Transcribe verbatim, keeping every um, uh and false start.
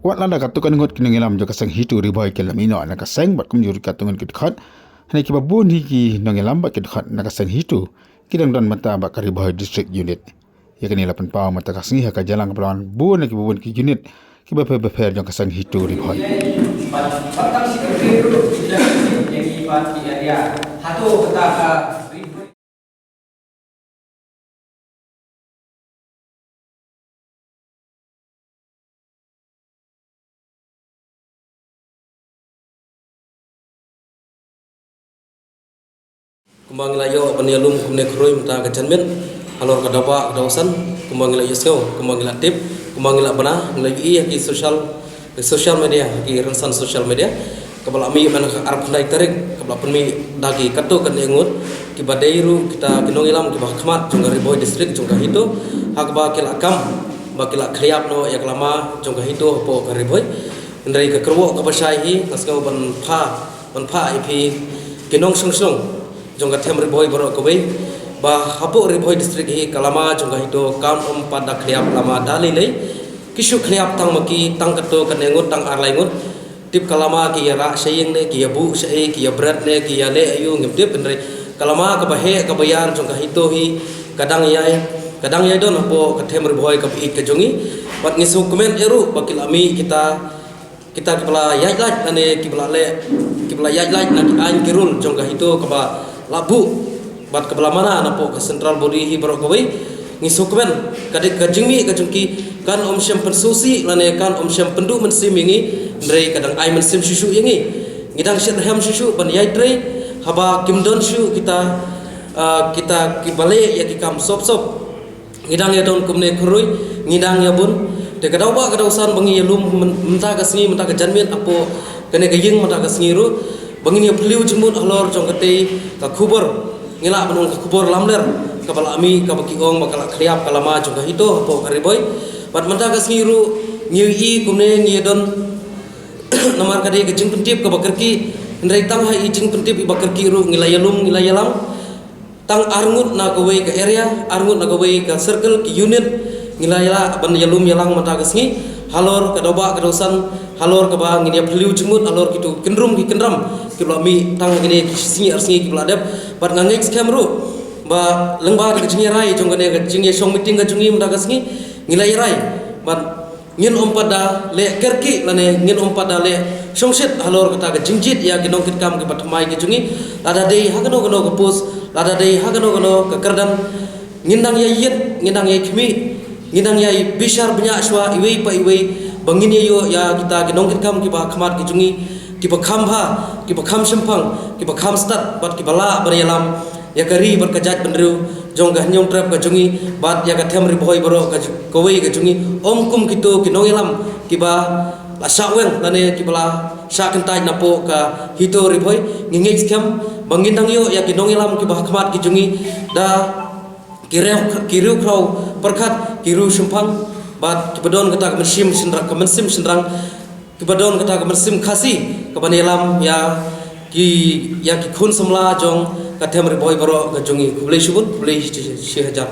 Wat lada katto katne ngut ki nongïalam jong ka seng HITO Ri Bhoi ki la mih noh na ka seng bad kumjuh katto ngut ki dkhot, hynrei kiba bun hi ki nongïalam bad ki dkhot na ka seng HITO ki dang don mynta bad ka Ri Bhoi District Unit. Ïa kane la pynpaw mynta ka sngi ha ka jingïalang kaba la wan bun na kiba bun ki unit kiba pher bapher jong ka seng HITO Ri Bhoi. Kumba ngi la ïoh ban ïalum kumne khrui mynta ka janmiet halor ka daw ba ka daw san, kumba ngi la ïohsngew, kumba ngi la tip, kumba ngi la bna, ngi la ïohi ha ki social, social media, ha ki rynsan social media. Kaba la mih mynta ka arphew khyndai tarik, kaba la pynmih da ki katto katne ngut kiba dei ruh kita ki nongïalam kiba khmat jong ka Ri Bhoi District jong ka HITO, ha kaba ki la kam ba ki la khliap noh ïa ka lama jong ka HITO hapoh ka Ri Bhoi. Hynrei ka kyrwoh kaba shai hi nga sngew ban pha, ban pha ïa phi ki nongshong shnong jong ka them Ri Bhoi baroh kawei, ba hapoh Ri Bhoi District hi ka lama jong ka HITO kam ym pat da khliap lama da lei lei. Ki shu khliap tang ma ki, tang katto katne ngut, tang ar lai ngut. Tip ka lama ki ïa rah sha ïing ne, ki ïa buh sha ei, ki ïa bret ne, ki ïa leh aïu ngim tip, hynrei ka lama kaba heh kaba ïar jong ka HITO hi ka dang ïai, ka dang ïai don hapoh ka them Ri Bhoi kaba ïeit ka jong ngi. Bad ngi sngewkmen ïa ruh ba ki la mih kita, kita kiba la ïaid lait lane kiba la leh, kiba la ïaid lait na ki aiñ ki rul jong ka HITO kaba la buh bad kaba la mana napoh ka central body hi baroh kawei. Ngi sngewkmen ka dei ka jingmih ka jong ki kan ym shym pynsngewsih lane kan ym shym pynduh mynsiem ïa ngi, hynrei ka dang ai mynsiem shuh shuh ïa ngi. Ngi dang shyrkhei shuh shuh ban ïatrei haba kim don shuh kita, ah, kita kiba leh ïa ki kam sop sop. Ngi dang ïa don kumne khrui, ngi dang ïa bun. Te ka daw ba ka daw san ba ngi ïalum myn-, mynta ka sngi, mynta ka janmiet hapoh kane ka ïing mynta ka sngi ruh ba ngin ïa phylliew jingmut halor jong katei ka khubor, ngi lah ban ong ka khubor lamler kaba la mih, kaba ki ong ba ka la khliap ka lama jong ka HITO hapoh ka Ri Bhoi. Bad mynta ka sngi ruh ngi ïohi kumne ngi ïa don namar ka dei ka jingpyntip kaba kyrkieh, hynrei tang ha i jingpyntip iba kyrkieh ruh ngi la ïalum, ngi la ïalam. Tang ar ngut na kawei ka area, ar ngut na kawei ka circle, ki unit, ngi la ïalam ban ïalum ïalang mynta ka sngi halor ka daw ba ka daw san, halor kaba ngin ïa phylliew jingmut halor kito ki kyndrum ki kyndram kiba la mih tang kine ki sngi ar sngi kiba la dep. Bad nga ngeit skhem ruh ba lyngba ka jingïarai jong kane ka jingïashong meeting ka jong ngi mynta ka sngi, ngi la ïarai bad ngin ym pat da leh kyrkieh lane ngin ym pat da leh shongshit halor kata ka jingjied ïa ki nongkitkam kiba thymmai ki jong ngi. Lada dei ha kano kano ka post, lada dei ha kano kano ka kyrdan, ngin dang ïa ïit, ngin dang ïa khmih, ngin dang ïa bishar bniah shuwa iwei pa iwei ba ngin ïa ïoh ïa kita ki nongkitkam kiba khmat ki jong ngi, kiba kham bha, kiba kham shemphang, kiba kham stad bad kiba lah ban ïalam ïa ka ri bad ka jaitbynriew jong ka Hynñiewtrep ka jong ngi bad ïa ka them Ri Bhoi baroh ka ju-, kawei ka jong ngi, ym kum kito ki nongïalam kiba la shah weng lane kiba la shah kyntait napoh ka HITO Ri Bhoi. Ngi ngeit skhem ba ngin dang ïoh ïa ki nongïalam kiba khmat ki jong ngi da ki riew, ki riew khraw pyrkhat, ki riew shemphang bad kiba don kata ka mynsiem shynrang, ka mynsiem shynrang, kiba don kata ka mynsiem Khasi kaban ïalam ïa ki, ïa ki khun samla jong ka them Ri Bhoi baroh ka jong ngi. Khublei shibun, khublei shi, shi hajar.